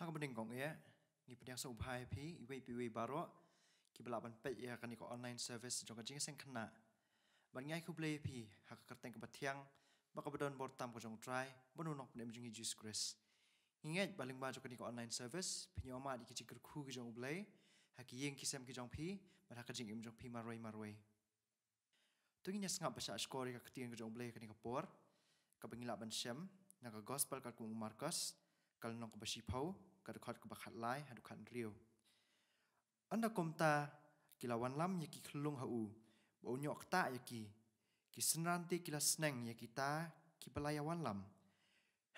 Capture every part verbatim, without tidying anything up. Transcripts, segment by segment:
Ka bneng kong eh, ngi pdiang sngewbha ïa phi, iwei pa iwei baroh, kiba lah ban peit ïa kane ka online service jong ka jingïaseng khynnah. Bad ngi ai khublei ïa phi, ha ka kyrteng kaba thiang, bad kaba don bor tam ka jong U Trai, bad U Nongpynim jong ngi Jisu Khrist. Ngi ngeit ba lyngba jong kane ka online service, phin ïohmad ïa ki jingkyrkhu ki jong U Blei, ha ki ïing ki sem ki jong phi, bad ha ka jingim jong phi marwei marwei. To ngin ïa sngap bad shah shkor ïa ka ktien ka jong U Blei ha kane ka por, kaba ngi lah ban shem, na ka gospel katkum u Markos, ka lynnong kaba shiphew, ka dkhot kaba khatlai, haduh khathynriew. Ynda kumta ki la wanlam ïa ki khyllung ha u, ba un ïoh ktah ïa ki, ki synran te ki la sneng ïa kita, kiba la ïa wanlam.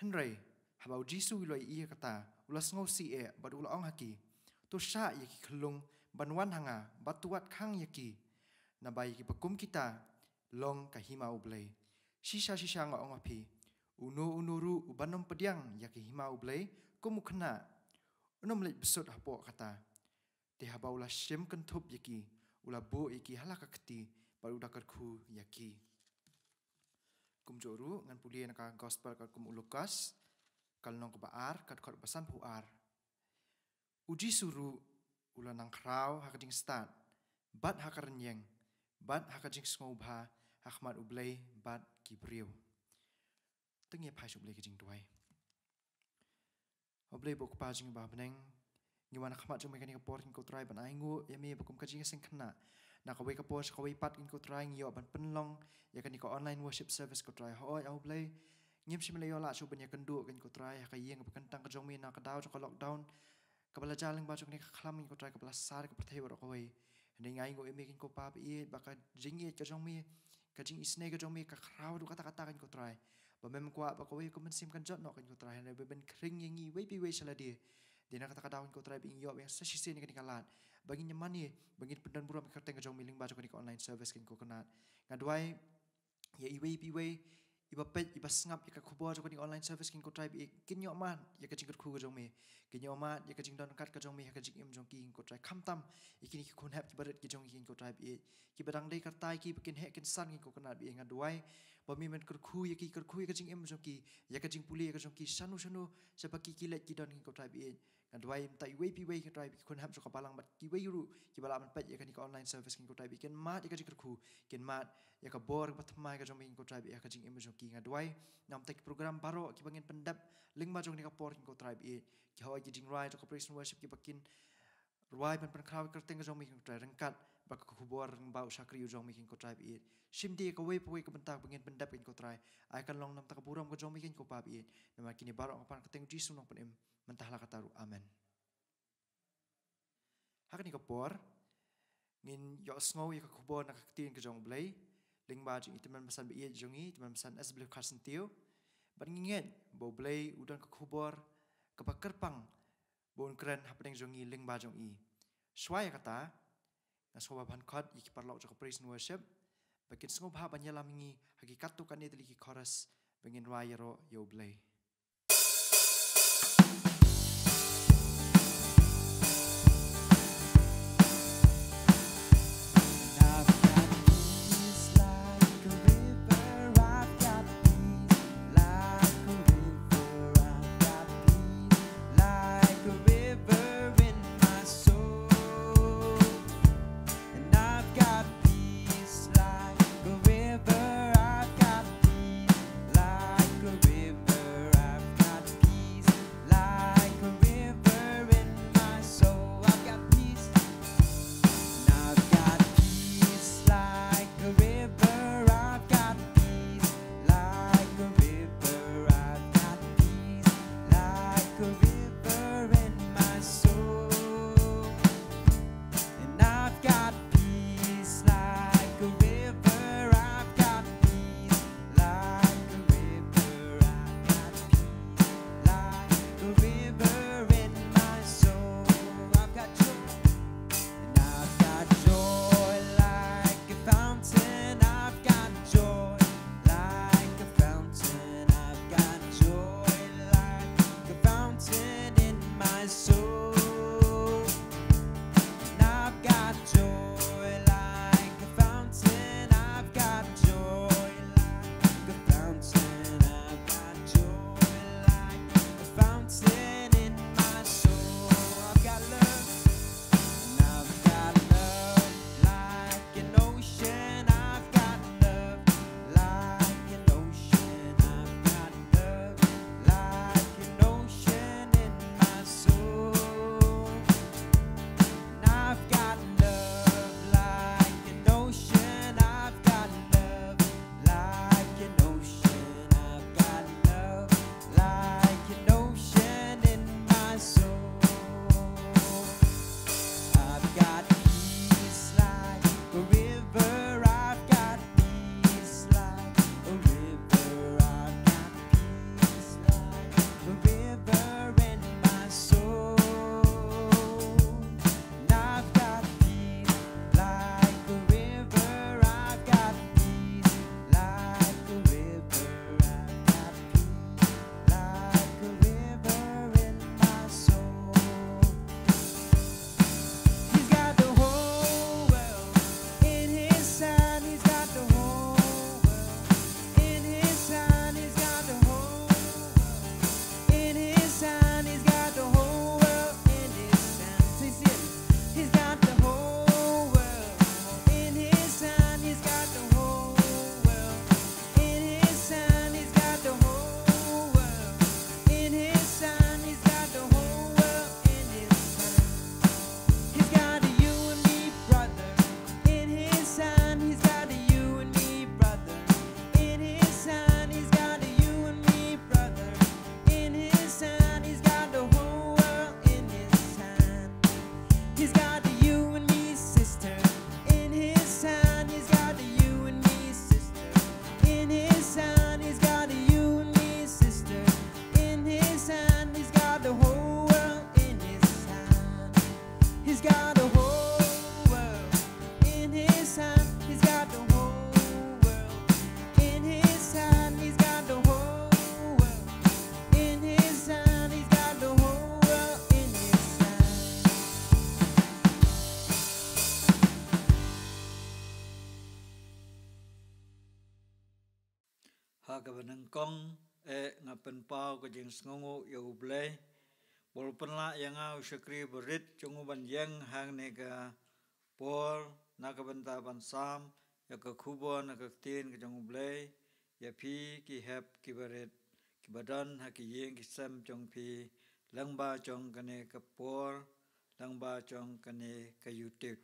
Hynrei, haba U Jisu u la ïohi ïa kata, u la sngewsih eh, bad u la ong ha ki, to shah ïa ki khyllung, ban wan ha nga, bad to wad khang ïa ki. Naba ïa kiba kum kita, long ka hima U Blei. Shisha shisha nga ong ha phi, uno uno ruh uban ym pdiang ïa ka hima U Blei, kum u khynnah, un ym leit bsut hapoh kata. Te haba u la shim kynthup ïa ki, u la buh ïa ki ha la ka kti, bad u da kyrkhu ïa ki. Kumjuh ruh, ngan pule na ka gospel katkum u Lukas, ka lynnong kaba ar, ka dkhot kaba sanphew ar. U Jisu ruh, u la nang khraw ha ka jingstad, bad ha ka rynïeng, bad ha ka jingsngewbha, ha khmat U Blei, bad ki briew. To ngin ïa phai sha U Blei ka jingduwai. Ko Blei bad ko Kpa jong ngi ba ha bneng, ngi wan ha khmat jong me ha kane ka por ko Trai ban ainguh ïa me ba kum ka jingïaseng khynnah. Na kawei ka por sha kawei pat ko Trai ngi ïoh ban pynlong ïa kane ka online worship service ko Trai. Hooid ko Blei, ngim shym la ïoh lah shuh ban ïakynduh ko Trai ha ka ïing ba kyntang ka jong me na ka daw jong ka lockdown, kaba la jia lyngba jong kane ka khlam ko Trai, kaba la sar ka pyrthei baroh kawei. Hynrei ngi ainguh ïa me ko Kpa ba ïeit, ba ka jingïeit ka jong me, ka jingisynei ka jong me ka khraw haduh katta katta ko Trai. Ba mem kwah ba kawei ka mynsiem kan jot noh ko Trai, hynrei ba men khring ïa ngi iwei pa iwei sha lade. Dei na kata ka daw ko Trai ba ngin ïoh ba ïa sa shisien ïa kane ka lad, ba ngin ïa mane, ba ngin pyndonburom ïa ka kyrteng ka jong me lyngba jong kane ka online service ko Kpa. Nga duwai ïa iwei pa iwei iba peit, iba sngap ïa ka khubor jong kane ka online service ko Trai ba ïeit, kin ïohmad ïa ka jingkyrkhu ka jong me, kin ïohmad ïa ka jingdon ryngkat ka jong me ha ka jingim jong ki ko Trai, khamtam ïa kine ki khun hep kiba rit ki jong ngi ko Trai ba ïeit, kiba dang dei kyrta ïa ki ba kin heh kin san ko Kpa ba ïeit. Nga duwai ba me men kyrkhu ïa ki, kyrkhu ïa ka jingim jong ki, ïa ka jingpule ka jong ki shano shano, sha ba ki ki leit ki don ko Trai ba ïeit. Nga duwai mynta iwei pa iwei ko Trai ba ki khun hep jong ka balang bad kiwei ruh kiba lah ban peit ïa kane ka online service ko Trai ba ïeit, kin mad ïa ka jingkyrkhu, kin mad ïa ka bor ba thymmai ka jong me ko Trai ba ïeit ha ka jingim jong ki. Nga duwai na bynta ki program baroh kiba ngin pyndep lyngba jong kane ka por ko Trai ba ïeit, ki hooid ki jingrwai jong ka praise and worship kiba kin rwai ban pynkhraw ïa ka kyrteng ka jong me ko Trai ryngkat bad ka khubor lyngba u shakri u jong me ko Trai ba ïeit. Shim die ïa kawei pa kawei ka bynta ba ngin pyndep ko Trai, ai kan long na bynta ka burom ka jong me ko Kpa ba ïeit. Namar kine baroh nga pan ha ka kyrteng Jisu Nongpynim, mynta ha la katta ruh. Amen. Ha kane ka por ngin ïohsngew ïa ka khubor na ka ktien ka jong U Blei lyngba jong i tymmen basan ba ïeit jong ngi, i tymmen basan S W Kharsyntiew. Bad ngi ngeit ba U Blei u don ka khubor kaba kyrpang ba un kren hapdeng jong ngi lyngba jong i. Shuwa ïa kata, nga sngewbha ban khot ïa ki paralok jong ka praise and worship ba kin sngewbha ban ïalam ïa ngi ha ki katto katne tylli ki chorus ba ngin rwai ïaroh ïa U Blei. Ha kaba nyngkong, eh, nga pynpaw ka jingsngewnguh ïa U Blei ba u la pynlah ïa nga u shakri barit jong u ban ïeng hangne ka por na ka bynta ban sam ïa ka khubor na ka ktien ka jong U Blei ïa phi ki hep ki barit kiba don ha ki ïing ki sem jong phi lyngba jong kane ka por, lyngba jong kane ka YouTube.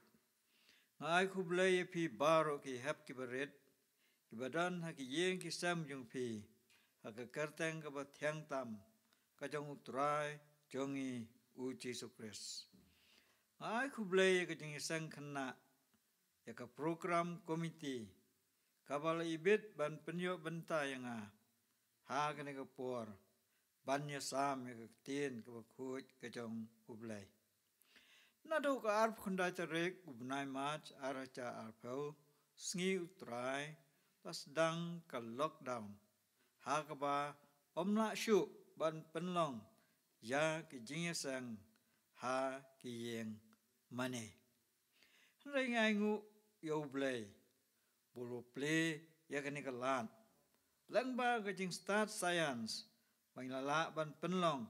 Nga ai khublei ïa phi baroh ki hep ki barit kiba don ha ki ïing ki sem jong phi ha ka kyrteng kaba thiang tam ka jong U Trai jong ngi U Jisu Khrist. Nga ai khublei ïa ka jingïaseng khynnah ïa ka program committee kaba la ibit ban pynïoh bynta ïa nga ha kane ka por ban ïasam ïa ka ktien kaba khuid ka jong U Blei. Naduh ka arphew khyndai tarik u bnai March ar hajar arphew, sngi U Trai, la sdang ka lockdown ha kaba ym lah shuh ban pynlong ïa ki jingïaseng ha ki ïing mane. Hynrei nga ainguh ïa U Blei ba u la plie ïa kane ka lad lyngba ka jingstad science ba ngi la lah ban pynlong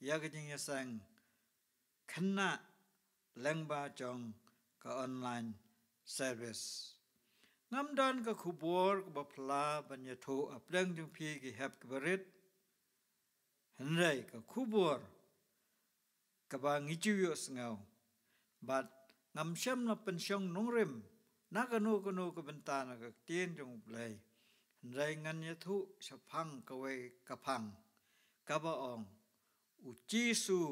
ïa ka jingïaseng khynnah lyngba jong ka online service. Ngam don ka khubor kaba phylla ban ïathuh hapdeng jong phi ki hep ki barit, hynrei ka khubor kaba ngi ju ïohsngew bad ngam shym la pynshong nongrim na kano kano ka bynta na ka ktien jong U Blei, hynrei ngan ïathuh shaphang kawei ka phang kaba ong U Jisu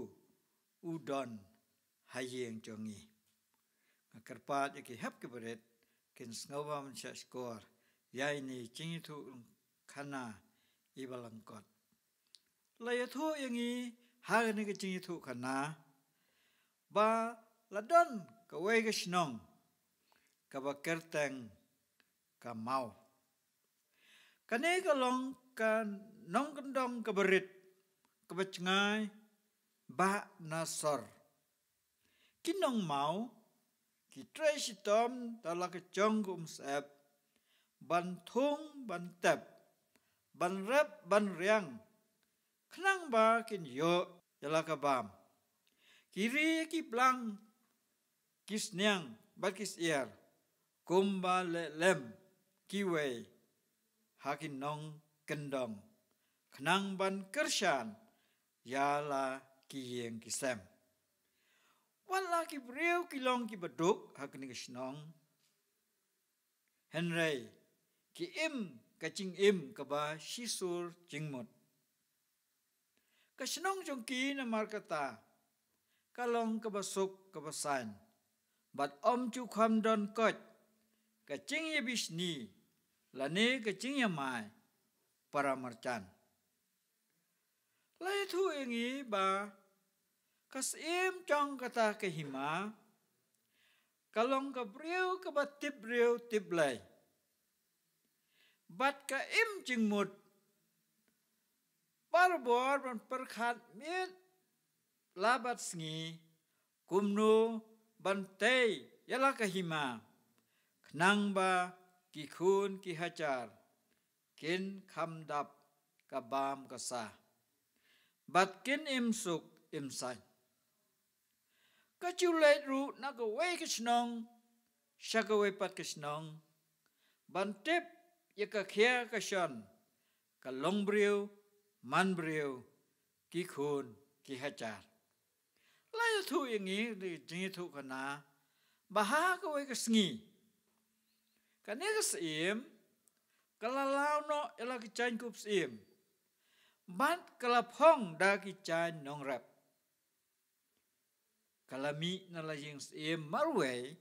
u don ha ïing jong ngi. Nga kyrpad ïa ki hep ki barit kin sngewbha ban shahshkor ïa ine i jingïathuh khana iba lyngkot. La ïathuh ïa ngi ha kane ka jingïathuh khana ba la don kawei ka shnong kaba kyrteng ka Maw. Kane ka long ka nongkyndong kaba rit kaba jngai bah na sor. Ki nong Maw ki trei shitom da la ka jong ka umsyep ban thung ban tep ban rep ban riang khnang ba kin ïoh ïa la ka bam. Ki ri ki blang ki sniang bad ki syiar kumba leh lem kiwei ha ki nongkyndong khnang ban kyrshan ïa la ki ïing ki sem. Wat la ki briew ki long kiba duk ha kane ka shnong, hynrei ki im ka jingim kaba shisur jingmut. Ka shnong jong ki namar kata ka long kaba suk kaba saiñ bad ym ju kham don koit ka jingïabishni lane ka jingïamai para marjan. La ïathuh ïa ngi ba ka syiem jong kata ka hima ka long ka briew kaba tip briew tip Blei bad ka im jingmut barabor ban pyrkhat miet la bad sngi kumno ban tei ïa la ka hima khnang ba ki khun ki hajar kin kham dap ka bam ka sa bad kin im suk im saiñ. Ka ju leit ruh na kawei ka shnong sha kawei pat ka shnong ban tip ïa ka khia ka shon ka long briew man briew ki khun ki hajar. La ïathuh ïa ngi da ka jingïathuh khana ba ha kawei ka sngi kane ka syiem ka la law noh ïa la ki jaiñkup syiem bad ka la phong da ki jaiñ nongrep. Ka la mih na la ïing syiem marwei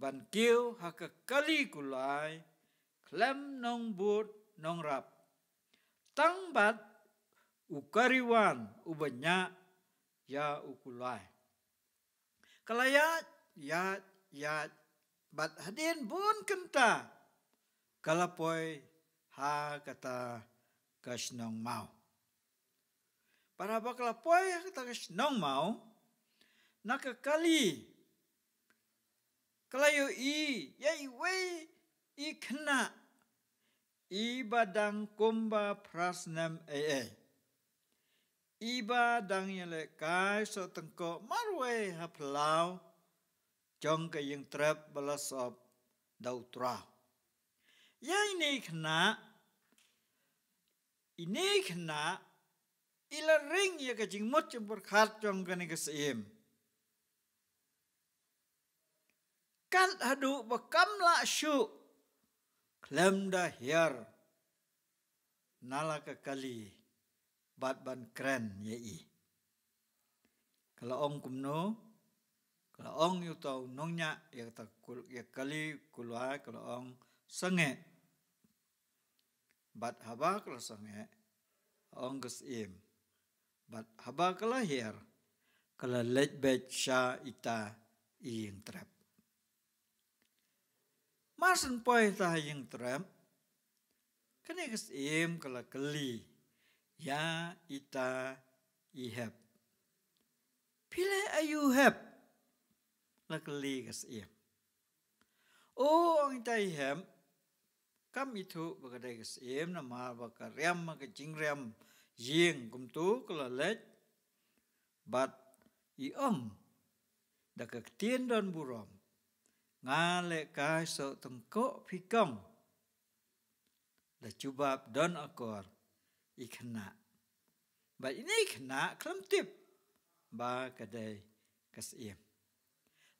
ban kiew ha ka kali kulai khlem nongbud nongrap tang bad u kariwan uba ñiah ïa u kulai. Ka la ïaid ïaid ïaid bad hadien bun kynta ka la poi ha kata ka shnong Maw. Para ba ka la poi ha kata ka shnong Maw na ka kali ka la ïohi ïa iwei i khynnah iba dang kumba phra snem ei ei, iba dang ïalehkai sohtyngkoh marwei ha phyllaw jong ka ïingtrep ba la sop da u Trai. Ïa ine i khynnah, ine i khynnah i la ring ïa ka jingmut jingpyrkhat jong kane ka syiem. Kat haduh ba kam lah shuh khlem da hiar na la ka kali bad ban kren ïa i. Ka la ong kumno? Ka la ong ïa uta u nongñiah ïa kata ka kul-, ïa ka kali kulwai, ka la ong, sangeh. Bad haba ka la sangeh, ong ka syiem, bad haba ka la hiar, ka la leit beit sha ita i ïingtrep. Mar shu poi ita i ïingtrep, kane ka syiem ka la kylli ïa ita i hep. Phi leh aïu hep? La kylli ka syiem. O, ong ita i hep, kam ithuh ba ka dei ka syiem, namar ba ka riam, ka jingriam ïing kumto ka la leit. Bad i ong da ka ktien don burom, nga lehkai sohtyngkoh phi kong. La jubab don akor i khynnah. Bad ine i khynnah khlem tip ba ka dei ka syiem.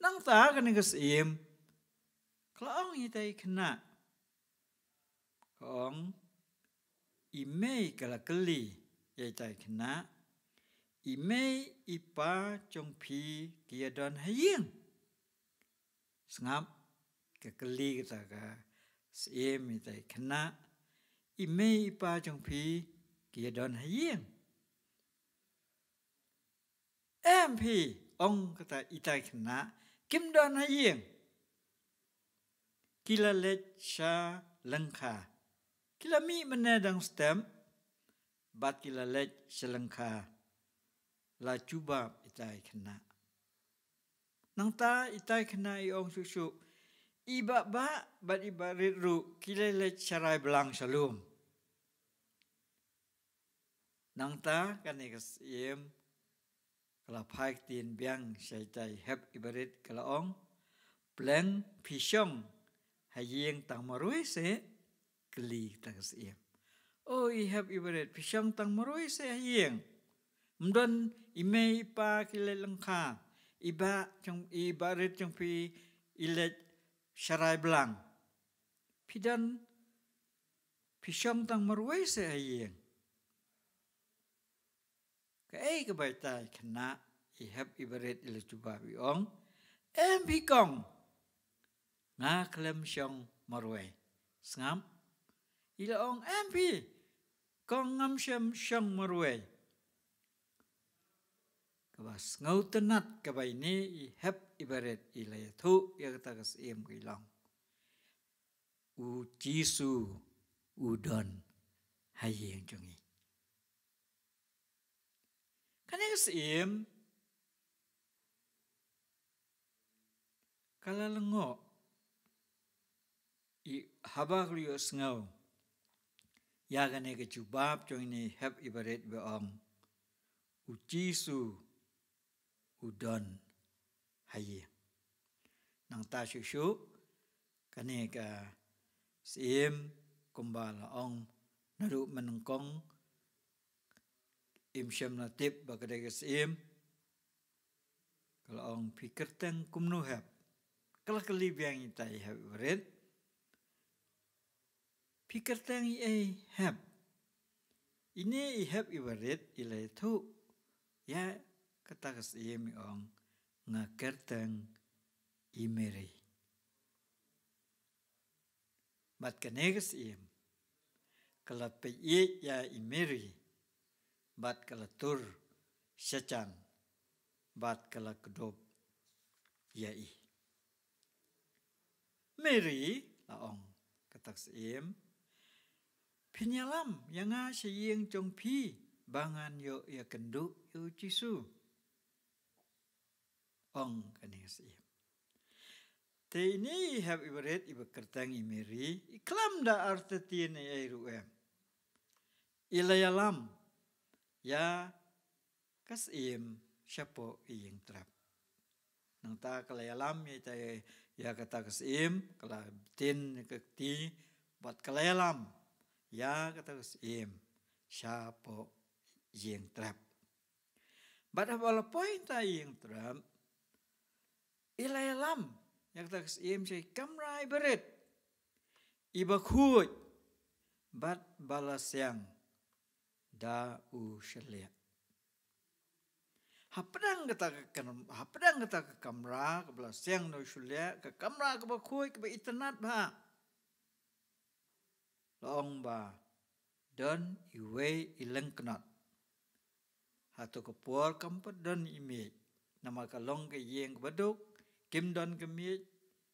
Nangta kane ka syiem ka la ong ïa ita i khynnah, ka ong, i mei, ka la kylli ïa ita i khynnah, i mei i pa jong phi ki ïa don ha ïing? Sngap, ka kylli kata ka syiem ita i khynnah, i mei i pa jong phi ki ïa don ha ïing? Em phi, ong kata ita i khynnah, kim don ha ïing. Ki la leit sha lyngkha. Ki la mih mynne dang step, bad ki la leit sha lyngkha, la jubab ita i khynnah. Nangta ita i khynnah i ong shuh shuh, i Bah Bah bad i Bah Rit ruh ki la leit sharai blang sha lum. Nangta kane ka syiem ka la phai ktien biang sha ita i hep i Bah Rit, ka la ong, pleng phi shong ha ïing tang marwei seh? Kylli kata ka syiem. O i hep i Bah Rit, phi shong tang marwei seh ha ïing? Ym don i mei i pa ki leit lyngkha, i Bah jong, i Bah Rit jong phi i leit sharai blang? Phi don, phi shong tang marwei seh ha ïing? Kaei kaba ita i khynnah i hep i Bah Rit i la jubab, i ong, em phi kong, nga khlem shong marwei. Sngap, i la ong, em phi kong, ngam shym shong marwei. Kaba sngewtynnat kaba ine i hep i Bah Rit i la ïathuh ïa kata ka syiem ka i long, U Jisu u don ha ïing jong ngi. Kane ka syiem ka la lyngngoh, i haba ka la ïohsngew ïa kane ka jubab jong ine i hep i Bah Rit ba ong, U Jisu u don ha ïing. Nangta shuh shuh kane ka syiem kumba la ong naduh mynnyngkong, im shym la tip ba ka dei ka syiem. Ka la ong, phi kyrteng kumno hep? Ka la kylli biang ita i hep i Bah Rit, phi kyrteng iei hep? Ine i hep i Bah Rit i la ïathuh ïa kata ka syiem, i ong, nga kyrteng i Mary. Bad kane ka syiem ka la peit ïa i Mary, bad ka la tur sha jan, bad ka la kdup ïa i. Mary, la ong kata ka syiem, phin ïalam ïa nga sha ïing jong phi ba ngan ïoh ïakynduh ïa U Jisu, ong kane ka syiem. Te ine i hep iba rit iba kyrteng i Mary, i khlem da artatien ei ei ruh em. I la ïalam ïa ka syiem shapoh i ïing trep. Nangta ka la ïalam ïa ita, ïa kata ka syiem, ka la btin ïa ka kti, bad ka la ïalam ïa kata ka syiem shapoh ïing trep. Bad haba la poi ita ïing trep, i la ïalam ïa kata ka syiem sha i kamra iba rit, iba khuid, bad ba la siang da u shylliah. Hapdeng kata ka kam-, hapdeng kata ka kamra kaba la siang da u shylliah, ka kamra kaba khuid kaba itynnad bha, la ong ba don iwei i lyngknot. Hato ka por kam pat don i miej, namar ka long ka ïing kaba duk, kim don ka miej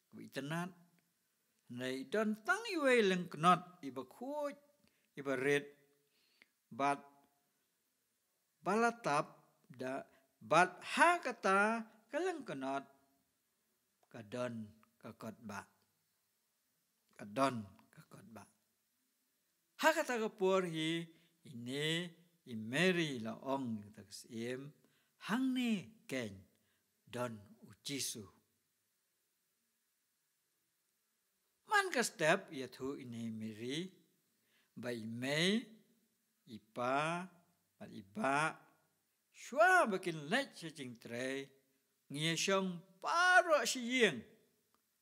kaba itynnad. Hynrei i don tang iwei i lyngknot iba khuid, iba rit, bad ba la tap da, bad ha kata ka lyngknot ka don ka kot bah. Ka don ka kot bah. Ha kata ka por hi, ine i Mary la ong ïa kata ka syiem, hangne keiñ don u Jisu. Man ka step ïathuh ine i Mary ba i mei, i pa bad i bah, shuwa ba kin leit sha jingtrei, ngi ïashong baroh sha ïing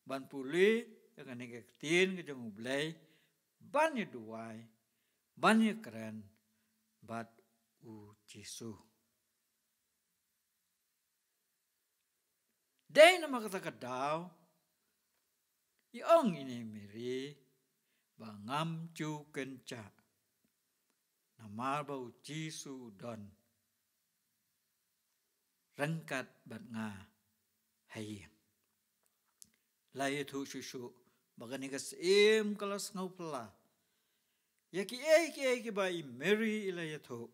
ban pule ïa kane ka ktien ka jong U Blei, ban ïaduwai, ban ïakren bad u Jisu. Dei namar kata ka daw, i ong ine i Mary ba ngam ju kynjah, namar ba u Jisu u don ryngkat bad nga ha ïing. La ïathuh shuh shuh ba kane ka syiem ka la sngewphylla ïa kiei kiei kiba i Mary i la ïathuh.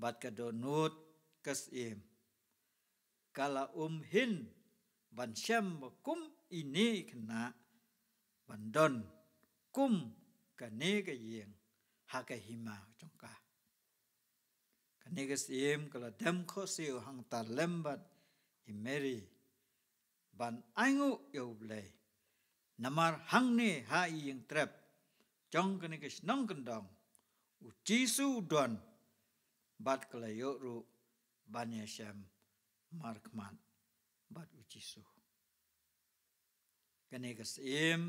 Bad ka dohnud ka syiem ka la um hin ban shem ba kum ine i khynnah, ban don kum kane ka ïing ha ka hima jong ka. Kane ka syiem ka la dem khohsiew hangta lem bad i Mary ban ainguh ïa U Blei. Namar hangne ha i ïing trep jong kane ka shnong kyndong, u Jisu u don, bad ka la ïoh ruh ban ïashem markhmat bad u Jisu. Kane ka syiem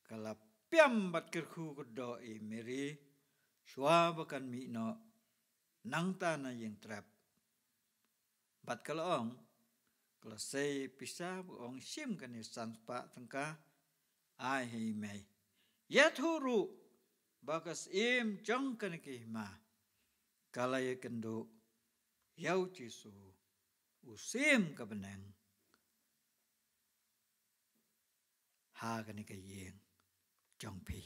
ka la piam bad kyrkhu kyrdoh ïa i Mary shuwa ba kan mih noh nangta na ïing trep. Bad ka la ong, ka la sei pisa, ba ong, shim kane san spah tyngka, ai ha i mei. Ïathuh ruh ba ka syiem jong kane ka hima ka la ïakynduh ïa u Jisu, u Syiem ka bneng, ha kane ka ïing jong phi.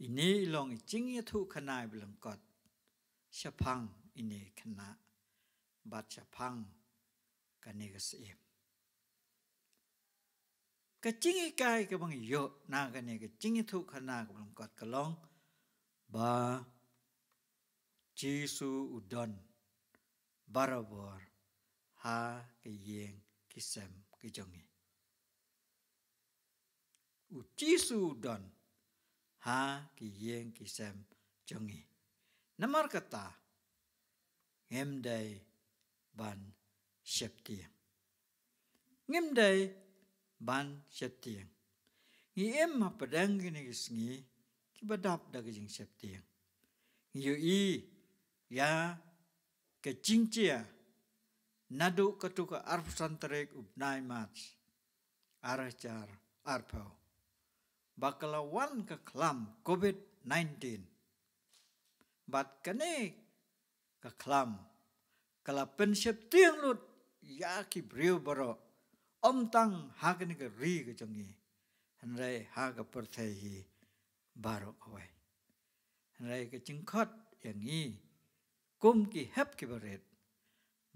Ine i long i jingïathuhkhana iba lyngkot shaphang ine i khynnah bad shaphang kane ka syiem. Ka jinghikai kaba ngi ïoh na kane ka jingïathuhkhana kaba lyngkot ka long ba Jisu u don barabor ha ka ïing ki sem ki jong ngi. U Jisu u don ha ka ïing ki sem jong ngi. Namar kata, ngim dei ban sheptieng. Ngim dei ban sheptieng. Ngi im hapdeng kine ki sngi kiba dap da ka jingsheptieng. Ngi ïohi ïa ka jingjia naduh katto ka arphew san tarik u bnai March, ar hajar arphew, ba ka la wan ka khlam covid nineteen. Bad kane ka khlam ka la pynsheptieng lut ïa ki briew baroh, ym tang ha kane ka ri ka jong ngi, hynrei ha ka pyrthei hi baroh kawei. Hynrei ka jingkhot ïa ngi kum ki hep kiba rit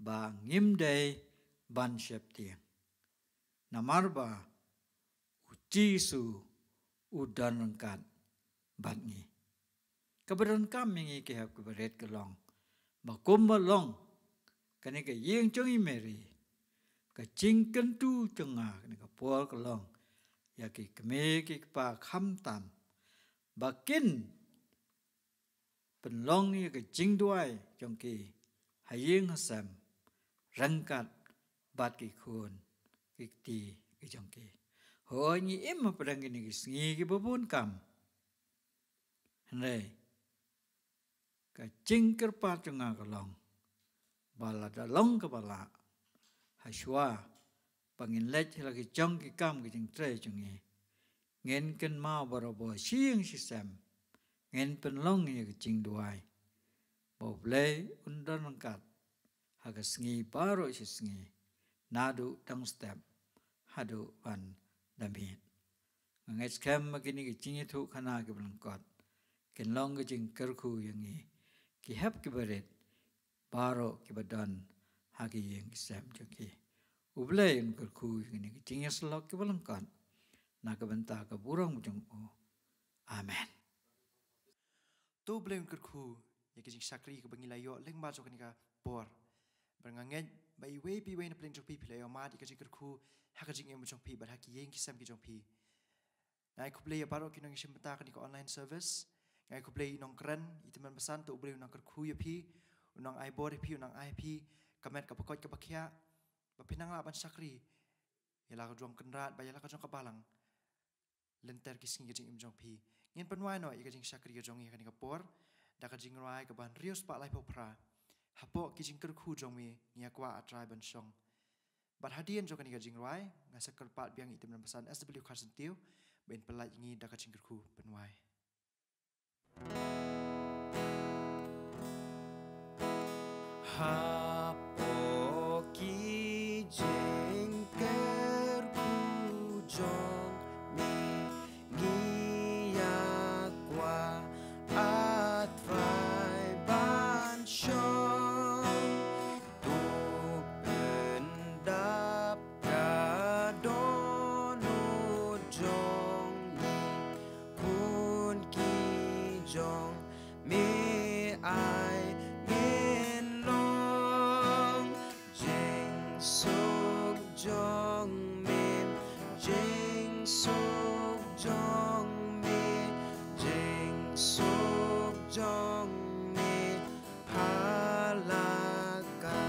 ba ngim dei ban sheptieng. Namar ba u Jisu u don ryngkat bad ngi. Kaba donkam ïa ngi ki hep ki barit ka long ba kumba long kane ka ïing jong i Mary, ka jingkyntu jong nga kane ka por ka long ïa ki kmie ki kpa khamtam ba kin pynlong ïa ka jingduwai jong ki ha ïing ha sem ryngkat bad ki khun ki kti ki jong ki. Hooid, ngi im hapdeng kine ki sngi kiba bun kam. Hynrei ka jingkyrpad jong nga ka long ba lada long kaba lah, ha shuwa ba ngin leit ha la ki jong ki kam ki jingtrei jong ngi, ngin kynmaw barabor shi ïing shi sem, ngin pynlong ïa ka jingduwai ba U Blei un don ryngkat ha ka sngi baroh shi sngi, naduh dang step haduh ban da miet. Nga ngeit skhem ba kine ki jingïathuhkhana kiba lyngkot kin long ka jingkyrkhu ïa ngi ki hep ki barit baroh kiba don ha ki ïing ki sem jong ki. U Blei un kyrkhu ïa kine ki jingïasyllok kiba lyngkot na ka bynta ka burom jong u. Amen. To U Blei un kyrkhu ïa ka jingshakri kaba ngi la ïoh lyngba jong kane ka por. Bad nga ngeit ba iwei pa iwei na pdeng jong phi phi la ïoh mad ïa ka jingkyrkhu ha ka jingim jong phi bad ha ki ïing ki sem ki jong phi. Nga ai khublei ïa baroh ki nongïashim bynta kane ka online service. Nga ai khublei ïa i nongkren, i tymmen basan, to U Blei un nang kyrkhu ïa phi, un nang ai bor ïa phi, un nang ai ïa phi ka met kaba koit kaba khiah ba phin nang lah ban shakri ïa la ka jong Kynrad bad ïa la ka jong ka Balang lynter ki sngi ka jingim jong phi. Ngin pynwai noh ïa ka jingshakri ka jong ngi ha kane ka por da ka jingrwai kaba hynriew spah laiphew phra. Hapoh ki jingkyrkhu jong me ngi ïa kwah, A Trai, ban shong. Bad hadien jong kane ka jingrwai, nga sa kyrpad biang ïa i tymmen basan S W Kharsyntiew ba in pynlait ïa ngi da ka jingkyrkhu pynwai. Hapoh ki jingkyrkhu jong me ngi ïa kwah, A Trai, ban shong. To pyndap ka dohnud jong ngi, khun ki jong me ai ngin long. Jingsuk jong me, jingsuk jong me, jingsuk jong me, ha la ka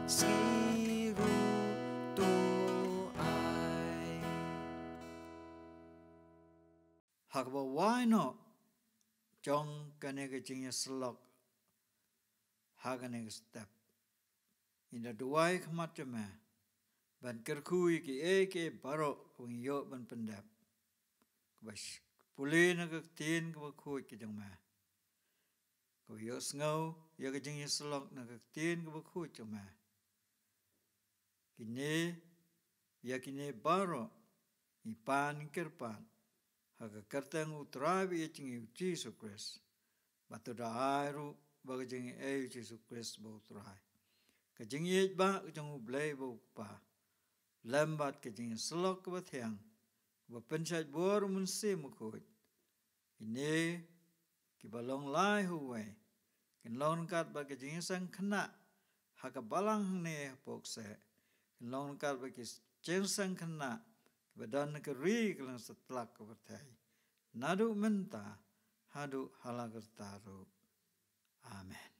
sngi ruh to ai. Ha kaba wai noh jong kane ka jingïasyllok ha kane ka step, ngi da duwai khmat jong me ban kyrkhu ïa kiei kiei baroh kaba ngi ïoh ban pyndep, kaba sh-, pule na ka ktien kaba khuid ka jong me, kaba ïohsngew ïa ka jingïasyllok na ka ktien kaba khuid jong me. Kine, ïa kine baroh ngi pan ngi kyrpad ha ka kyrteng U Trai baieit jong ngi U Jisu Khrist, bad to da ai ruh ba ka jingaiei U Jisu Khrist ba U Trai, ka jingïeit ba ka jong U Blei ba U Kpa, lem bad ka jingïasyllok kaba thiang kaba pynshait bor U Mynsiem Bakhuid, kine kiba long lai ha uwei kin long ryngkat bad ka jingïaseng khynnah ha ka balang hangne hapoh kseh, kin long ryngkat bad ka jingïaseng khynnah kiba don ha ka ri ka lyngsatlak ka pyrthei, naduh mynta haduh ha la karta ruh. Amen.